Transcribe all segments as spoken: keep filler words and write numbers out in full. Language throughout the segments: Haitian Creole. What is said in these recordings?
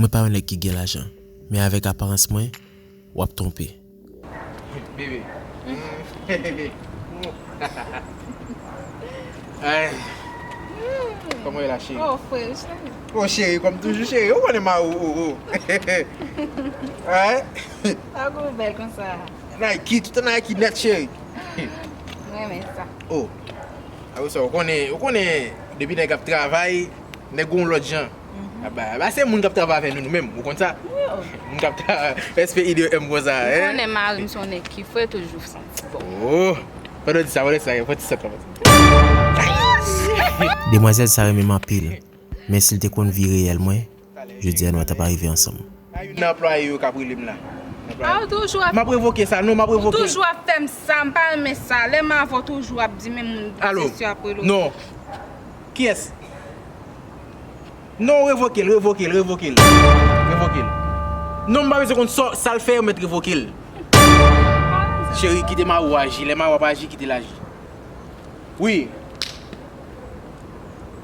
Mwen pa yon nèg ki gen lajan, men avèk aparans mwen, w ap twonpe. Bebe. Ay. Kòman w ye la, cheri? Oh, frè, cheri. Oh, cheri, kòm toujou, cheri. Ou konnen ma ou, ou, ou. Ay. Sa gon bèl konsa. Nike, tout an Nike nèt, cheri. Mwen renmen sa. Oh. A wi, sa, ou konnen, ou konnen, depi nèg ap travay, nèg gon lòt jan. Aba, aba, se moun k ap travay avè nou, nou menm, ou konn sa? Wi, oh. Moun k ap travay, respè I D M konsa, hein? Ou konnen mari m se yon nèg ki fre, toujou santi bon. Oh, pandan w di sa, pandan sa, fò ti sèt la. Demwazèl sa renmen m anpil, men si l te konn vi reyèl mwen, jodi a nou pa t ap rive ansanm. Nan anplwaye yo k ap rele m la. Ah, ou toujou ap M ap revoke sa, non, m ap Ou revoke l. Toujou ap fè m sa, m pa renmen sa. Lè m avè w toujou ap di men moun Alo? Sesyon ap rele w. Non. Kiyès? Non, revoke l, revoke l, revoke l. Revoke l. Non, m pa bezwen konn sa, sa l fè, yo mèt revoke l. Cheri, kite mari w aji. Lè mari w ap aji, kite l aji. Wi.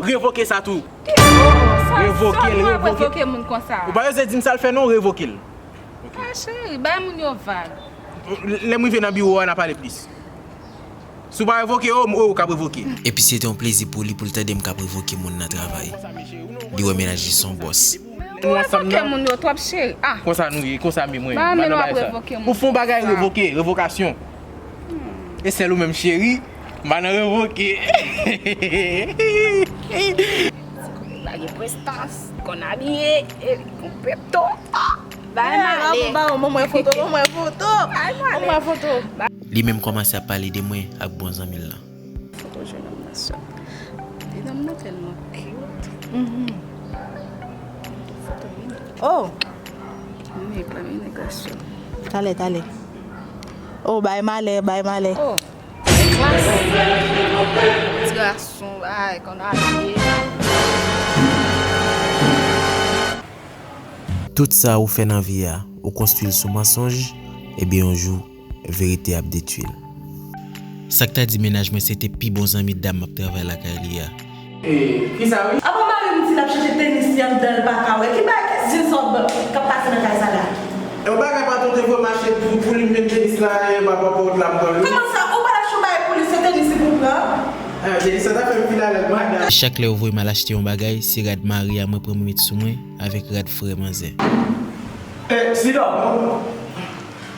Revoke sa tou. Revoke l, revoke. Revoke moun konsa. Ou pa bezwen di m sa l fè non, revoke l. Ah, cheri, bay moun yo vag. Lè m rive nan biwo a, n a pale plis. Si w pa revoke yo, m, ou k ap revoke. Epi se te yon plezi pou li pou l tande m k ap revoke moun nan travay. Li wè mennaj li se yon bòs. Nou ansanm revoke nan moun yo twòp, cheri. Ah. Konsa nou ye, konsa menm mwen. Ba, men nou ap revoke moun. Ou fè yon bagay, revoke, revokasyon. E sèl ou menm, cheri, m pa nan revoke. Bagay prestans, konn abiye, e konn pepto. Bay m ale. Ba, ba, ban mwen foto, ban mwen foto. Bay m ale. Ban mwen foto. Li menm kòmanse ap pale de mwen ak bon zanmi l lan. Foto jennonm nan sòt. Medam nan tèlman cute. Mhm. Foto li. Oh! Nèg la, men nèg la sòt. Talè, talè. Oh, bay malè, bay malè. Oh, nèg la sòt. Ti gason, bay, konn abiye. Tout sa ou fè nan vi a, ou konstwi l sou mansonj, ebyen yon jou, verite ap detwi l. Sa k ta di mennaj mwen se te pi bon zanmi dam m ap travay lakay li a. E, kisa wi? Apa mari m di l ap chèche tenis li anndan l pa ka wè. Ki bagay, ki zin sa w ap ban, k ap pase nan kay sa la? E yon bagay pa tonton te voye m achte pou, pou li m jwenn tenis la, e pa, pa, pa wont la m pran l wi. Kòman sa? Ou pa t achte yon bagay pou li, se tenis li pou w pran? E, tenis la ta fè m fil alèz madanm. Chak lè yo voye m al achte yon bagay, se rad mari a mwen pran m met sou mwen avèk rad frè manzè. E, sidòm,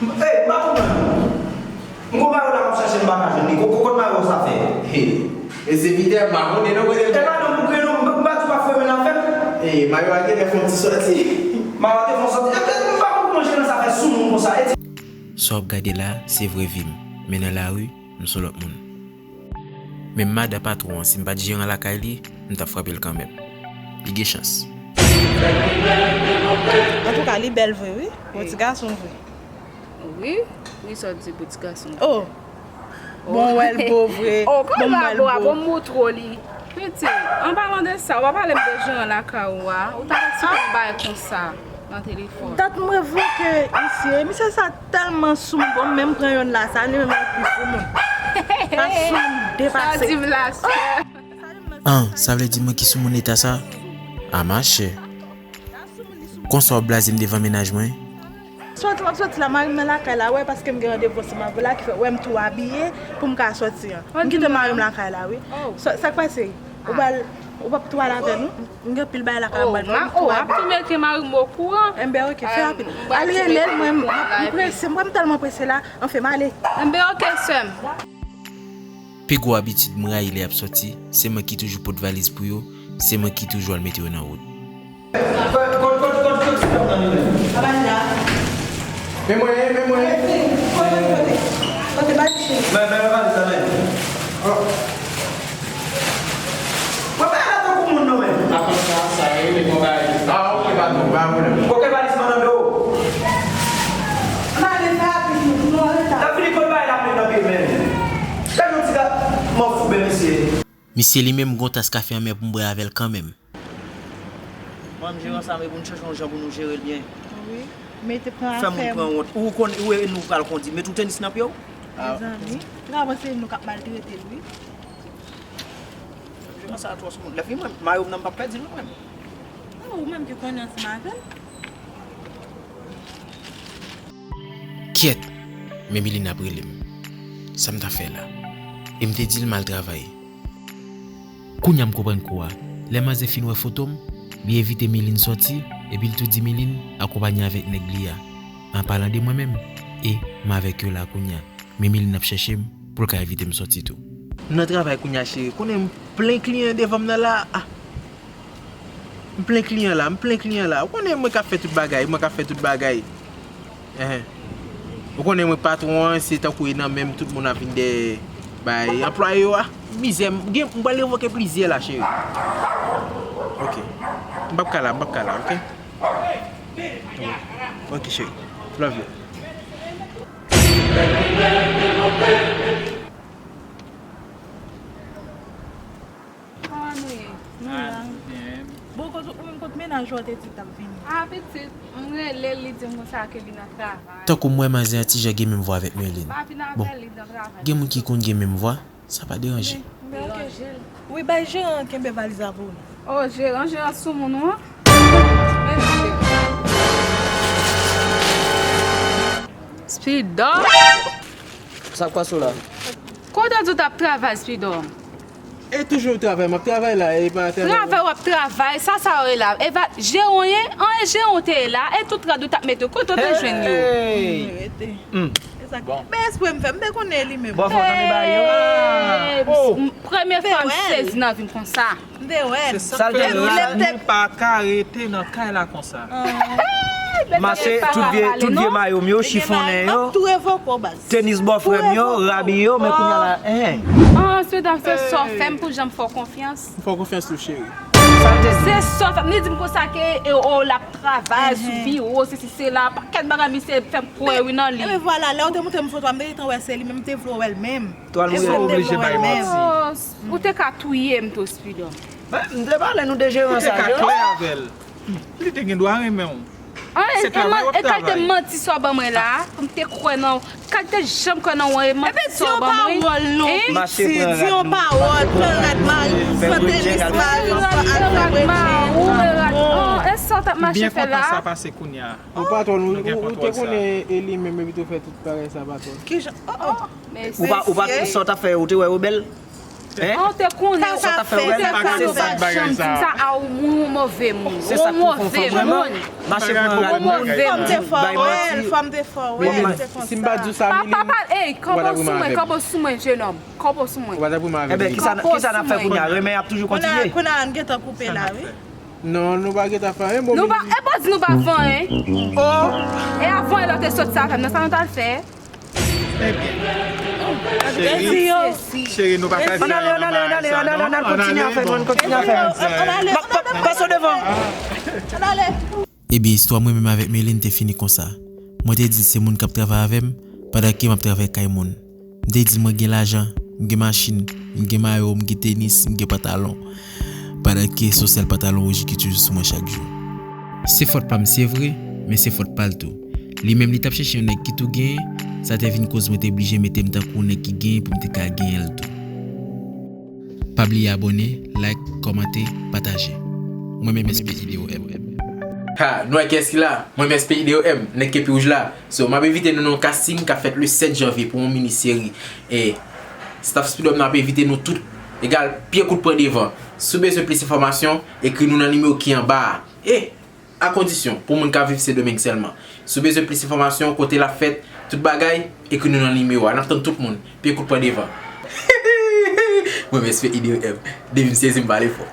e, m pa konprann ou. M gon mayo la m ap chache m pa ka jwenn li. Ko-, ko-, kot mayo sa fè? He. E se Peter, m pa konnen non kote l. E pa non pou kre non, m pa di w pa fè men afè m. E, mayo a genlè fè yon ti sòti. Mayo a te fè yon sòti. E, e, m pa konn kòman jeran sa fè sou moun konsa. E ti Sa w ap gade la, se vrè vi m. Men nan lari, m se yon lòt moun. Men madan patwon an, si m pa t jeran lakay li, m t ap frape l kanmenm. Li gen chans. Antouka, li bèl vre, wi. Bon ti gason vre. Wi, wi, sa w di pou ti gason. Oh! Bon, w wè l bo vre. Oh, kòman l bo a? Bon, m moutre w li. Pitit, an palan de sa, w pa pale m de jeran lakay ou a. Ou ta fè sou yon bagay konsa nan telefòn. Dat m revoke misye. Misye sa tèlman soumoun. Bon, m menm pran yonn la, sa li menm li pi soumoun. Sa soumoun depase. Sa di m la, sè. An, sa vle di mwen ki soumoun eta sa? A machè. Konsa w ap blaze m devan mennaj mwen? Sòti, m ap sòti la, mari m nan lakay la, wè, paske m gen randevou ansanm avè w la, ki fè, wè, m tou abiye pou m ka sòti an. M kite mari m lakay la, wi. Sa, sa k pase? Ou pral, ou p ap tou al avè nou? M gen anpil bagay lakay la, m pral, m ap tou abiye. Ap tou mete mari m okouran. Enben, oke, fè rapid. Al rele l, mwen, m, m prese, m wè m tèlman prese la. Anfen, m ale. Enben, oke, sè m. Pi gwo abitid m rayi lè y ap sòti, se mwen ki toujou pot valiz pou yo, se mwen ki toujou al mete yo nan wout. Kot, kot, kot, kot, kot ti dam nan li menm? Anba la. Men mwen, men mwen. Kote, kote, kote? Kote valiz cheri? Men, men, men valiz la, men. Oh. Mwen pa la tankou moun non, men. Akonsa, sa ye, men mwen pa ye. Ah, ok, patwon, pa pwoblèm. Kote valiz mwen nan do? Ann ale, fè rapid, nou, nou an reta. L ap vini kot bagay la, men nan pye, men. Gade yon ti gad, mò fou, ben, mesye. Misye li menm gon tas kafe anmè pou m bwè avè l kanmenm. Manm jeran sa, men pou n chèche yon jan pou nou jere l byen. Wi, men te pran afè m. Fè moun pran wont. Ou konn, ou e nou pral kondi. Met ou tenis nan pye w. Mezanmi, m ka panse nou k ap maltrete l, wi. Jeran sa twò soumoun. Lè fini mwen, mayo m nan m p ap pèdi l non mwen. Ou menm ki konnen ansanm avè l. Kyèt! Men Milin ap rele m. Sa m ta fè la? E m te di l m al travay. Kounye a m konprann kou a. Lè manzè fin wè foto m, li envite Milin sòti, epi l tou di Milin akonpanye avèk nèg li a. An palan de mwen menm, e m avèk yo la kounye a. Men Milin ap chèche m pou l ka envite m sòti tou. M nan travay kounye a, cheri. Konnen m plen kliyan devan m nan la. Ah. M plen kliyan la, m plen kliyan la. Ou konnen mwen k ap fè tout bagay, mwen k ap fè tout bagay. Enhen. Ou konnen mwen patwon an, se tankou e nan men m tout moun ap vin dèyè bay anplwaye yo a. Mizè, m gen, m pral revoke plizyè la, cheri. Ok. M p ap ka la, m p ap ka la, ok? Ok, cheri. Love you. Kòman nou ye? Nou la. Byen. Bon, kot ou menm, kot mennaj ou an te di l t ap vini? Ah, pitit, m rele l, li di m konsa ke li nan travay. Tankou m wè manzè an ti jan gen menm vwa avèk Merlin. Pa vin avè l, li nan travay. Bon, gen moun ki konn gen menm vwa, sa pa deranje. Men, men, ok. Deranje l. Wi, bay jeran an kenbe valiz la pou ou. Oh, jeran, jeran soumoun ou an? Men, jeran. Spidòm. Sa k pase w la? Kote w di w t ap travay, Spidòm? E toujou travay, m ap travay la, e pa travay. Travay w ap travay, sa sa yo ye la? E va, jeran w ye? An, e jeran w te ye la, e tout rad ou t ap mete, kote w te jwenn yo? Hey! Hmm. Bon. Men espre m fè, m te konnen li menm. Bon, fò tande ba yo. Hey! Oh! M, premye fwa m sezi nan vi m konsa. M te wè l. Se sa k fè rad nou pa ka rete nan kay la konsa. Mache tout vye, tout vye mayo m yo, chifonnen yo. M ap tou revoke w, baz. Tenis bòfrè m yo, rabi yo, men kounye a la, en. An, se dan, se sa w fè m pou jan m fè w konfyans. M fè w konfyans tou, cheri. Se sa w fè m, li di m konsa ke, e, o, l ap travay sou biwo, sesi, sela, pakèt bagay misye fè m kwè wi nan li. Ebyen vwala, lè w te montre m foto a, m te gentan wè se li, men m te vle w wè l menm. Eske w oblije bay manti? Oh, ou te ka touye m tou, Spidòm. Ben, m te pale nou de jeran sa yo. Ou te ka klè avè l. Li te gen dwa renmen w. Se travay w ap travay. E kalite manti sa w ban mwen la, m te kwè nan, kalite jan m kwè nan ou an, e manti sa w ban mwen. Epi di yon pawòl non, pitit, di yon pawòl, pran rad mari, pran tenis mari, al fè bredjè. Oh, e sa w t ap mache fè la? Byen kontan sa pase kounye a. Bon, patwon, nou, ou te konnen e li menm epi tou fè tout bagay sa, patwon. Kijan? Oh, oh. Ou pa, ou pa, sa w t ap fè, ou te wè yo bèl? Hein? An, ou te konnen sa w t ap fè, ou te konnen ou pa t janm di m sa, a, ou moun, ou move moun. Ou move moun. Mache pran rad moun, bay manti. Fò m te fò wè l, fò m te fò wè l, se konsa. Si m pa di w sa, Milin, papa, ey, kanpe sou mwen, kanpe sou mwen, jenòm. Kanpe sou mwen. Ou pa t ap renmen avè Milin. Enben, kisa, kisa n ap fè kounye a? Renmen ap toujou kontinye? Kounye a, kounye a, n gentan koupe la, wi. Non, nou pa gentan fè anyen, bon, nou pa, e pa di nou pa fè anyen. Oh! E avan lè w te sot sa avè m nan, sa nou t al fè? Ebyen. Cheri, cheri, nou pa ka di anyen nan bagay sa, non. Ann ale, ann ale, ann ale, ann ale, ann ale, kontinye afè nou, ann kontinye afè nou. Pa, pa, pase w devan. Ann ale. Ebyen, istwa mwen menm avèk Merlin te fini konsa. Mwen te di l se moun k ap travay avè m, pandan ke m ap travay kay moun. M te di l mwen gen lajan, m gen machin, m gen mayo, m gen tenis, m gen pantalon. Pandan ke se yon sèl pantalon wouj ki toujou sou mwen chak jou. Se fòt pa m, se vre, men se fòt pa l tou. Li menm, li t ap chèche yon nèg ki tou genyen, sa te vin koz mwen te blije mete m tankou yon nèg ki genyen pou m te ka genyen l tou. Pa bliye abòne, like, kòmante, pataje. Mwen menm, S P I D O M. Ha, nou wè kiyès ki la? Mwen menm, S P I D O M, nèg kepi wouj la. So, m ap envite nou nan yon casting k ap fèt le sèt janvye pou yon mini seri. E staff Speed Up nan ap envite nou tout. Egal, pye kout pran devan. Si w bezwen plis enfòmasyon, ekri nou nan nimewo ki anba a. E, a kondisyon, pou moun k ap viv Sendomeng sèlman. Si w bezwen plis enfòmasyon, kote l ap fèt, tout bagay, ekri nou nan nimewo a. N ap tann tout moun. Pye kout pran devan. Mwen menm, S P I D O M. Depi m sezi, m pale fò.